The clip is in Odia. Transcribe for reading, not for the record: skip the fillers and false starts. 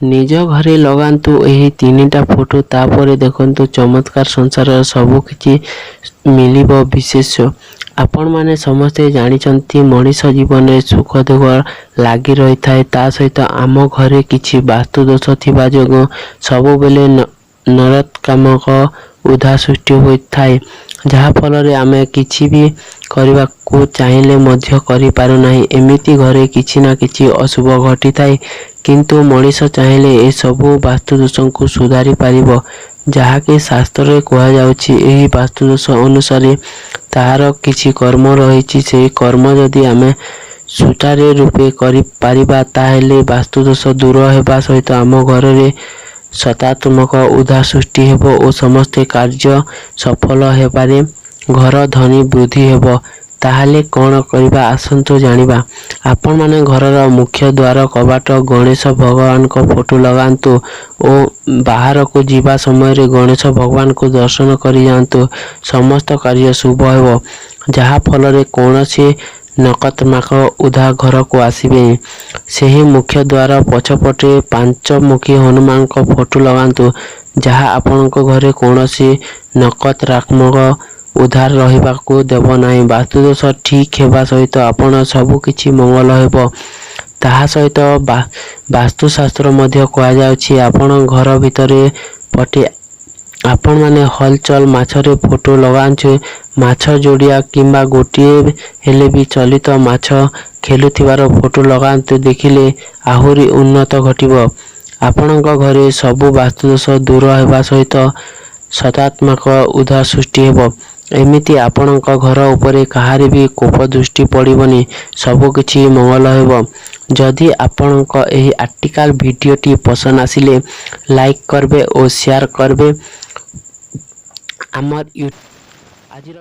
ନିଜ ଘରେ ଲଗାନ୍ତୁ ଏହି ତିନିଟା ଫଟୋ, ତାପରେ ଦେଖନ୍ତୁ ଚମତ୍କାର ସଂସାରର ସବୁକିଛି ମିଳିବ। ବିଶେଷ ଆପଣମାନେ ସମସ୍ତେ ଜାଣିଛନ୍ତି, ମଣିଷ ଜୀବନରେ ସୁଖ ଦୁଃଖ ଲାଗି ରହିଥାଏ। ତା ସହିତ ଆମ ଘରେ କିଛି ବାସ୍ତୁଦୋଷ ଥିବା ଯୋଗୁଁ ସବୁବେଳେ ନକାରାତ୍ମକ ଉର୍ଜା ସୃଷ୍ଟି ହୋଇଥାଏ, ଯାହାଫଳରେ ଆମେ କିଛି ବି କରିବାକୁ ଚାହିଁଲେ ମଧ୍ୟ କରିପାରୁନାହିଁ। ଏମିତି ଘରେ କିଛି ନା କିଛି ଅଶୁଭ ଘଟିଥାଏ। କିନ୍ତୁ ମଣିଷ ଚାହିଁଲେ ଏସବୁ ବାସ୍ତୁଦୋଷକୁ ସୁଧାରି ପାରିବ, ଯାହାକି ଶାସ୍ତ୍ରରେ କୁହାଯାଉଛି। ଏହି ବାସ୍ତୁଦୋଷ ଅନୁସାରେ ତାହାର କିଛି କର୍ମ ରହିଛି। ସେହି କର୍ମ ଯଦି ଆମେ ସୁଚାରୁ ରୂପେ କରିପାରିବା, ତାହେଲେ ବାସ୍ତୁଦୋଷ ଦୂର ହେବା ସହିତ ଆମ ଘରରେ ସକାରାତ୍ମକ ଉର୍ଜା ସୃଷ୍ଟି ହେବ ଓ ସମସ୍ତ କାର୍ଯ୍ୟ ସଫଳ ହେବାରେ ଘର ଧନୀ ବୃଦ୍ଧି ହେବ। ତାହେଲେ କ'ଣ କରିବା, ଆସନ୍ତୁ ଜାଣିବା। ଆପଣମାନେ ଘରର ମୁଖ୍ୟ ଦ୍ୱାର କବାଟ ଗଣେଶ ଭଗବାନଙ୍କ ଫଟୋ ଲଗାନ୍ତୁ ଓ ବାହାରକୁ ଯିବା ସମୟରେ ଗଣେଶ ଭଗବାନଙ୍କୁ ଦର୍ଶନ କରି ଯାଆନ୍ତୁ। ସମସ୍ତ କାର୍ଯ୍ୟ ଶୁଭ ହେବ, ଯାହାଫଳରେ କୌଣସି ନକାରାତ୍ମକ ଉର୍ଜା ଘରକୁ ଆସିବେନି। ସେହି ମୁଖ୍ୟ ଦ୍ୱାର ପଛପଟେ ପାଞ୍ଚମୁଖୀ ହନୁମାନଙ୍କ ଫଟୋ ଲଗାନ୍ତୁ, ଯାହା ଆପଣଙ୍କ ଘରେ କୌଣସି ନକାରାତ୍ମକ ଉର୍ଜା ରହିବାକୁ ଦେବ ନାହିଁ। ବାସ୍ତୁଦୋଷ ଠିକ୍ ହେବା ସହିତ ଆପଣ ସବୁକିଛି ମଙ୍ଗଳ ହେବ। ତାହା ସହିତ ବାସ୍ତୁଶାସ୍ତ୍ର ମଧ୍ୟ କୁହାଯାଉଛି, ଆପଣ ଘର ଭିତରେ ପଟେ ଆପଣମାନେ ହଲଚଲ ମାଛରେ ଫଟୋ ଲଗାନ୍ତୁ। ମାଛ ଯୋଡ଼ିଏ କିମ୍ବା ଗୋଟିଏ ହେଲେ ବି ଚଳିବ। ମାଛ ଖେଳୁଥିବାର ଫଟୋ ଲଗାନ୍ତୁ, ଦେଖିଲେ ଆହୁରି ଉନ୍ନତ ଘଟିବ। ଆପଣଙ୍କ ଘରେ ସବୁ ବାସ୍ତୁଦୋଷ ଦୂର ହେବା ସହିତ ସକାରାତ୍ମକ ଉର୍ଜା ସୃଷ୍ଟି ହେବ। ଏମିତି ଆପଣଙ୍କ ଘର ଉପରେ କାହାରି ବି କୋପ ଦୃଷ୍ଟି ପଡ଼ିବନି। ସବୁକିଛି ମଙ୍ଗଳ ହେବ। ଯଦି ଆପଣଙ୍କ ଏହି ଆର୍ଟିକାଲ ଭିଡ଼ିଓଟି ପସନ୍ଦ ଆସିଲେ ଲାଇକ୍ କରିବେ ଓ ସେୟାର କରିବେ। ଆମର ଆଜିର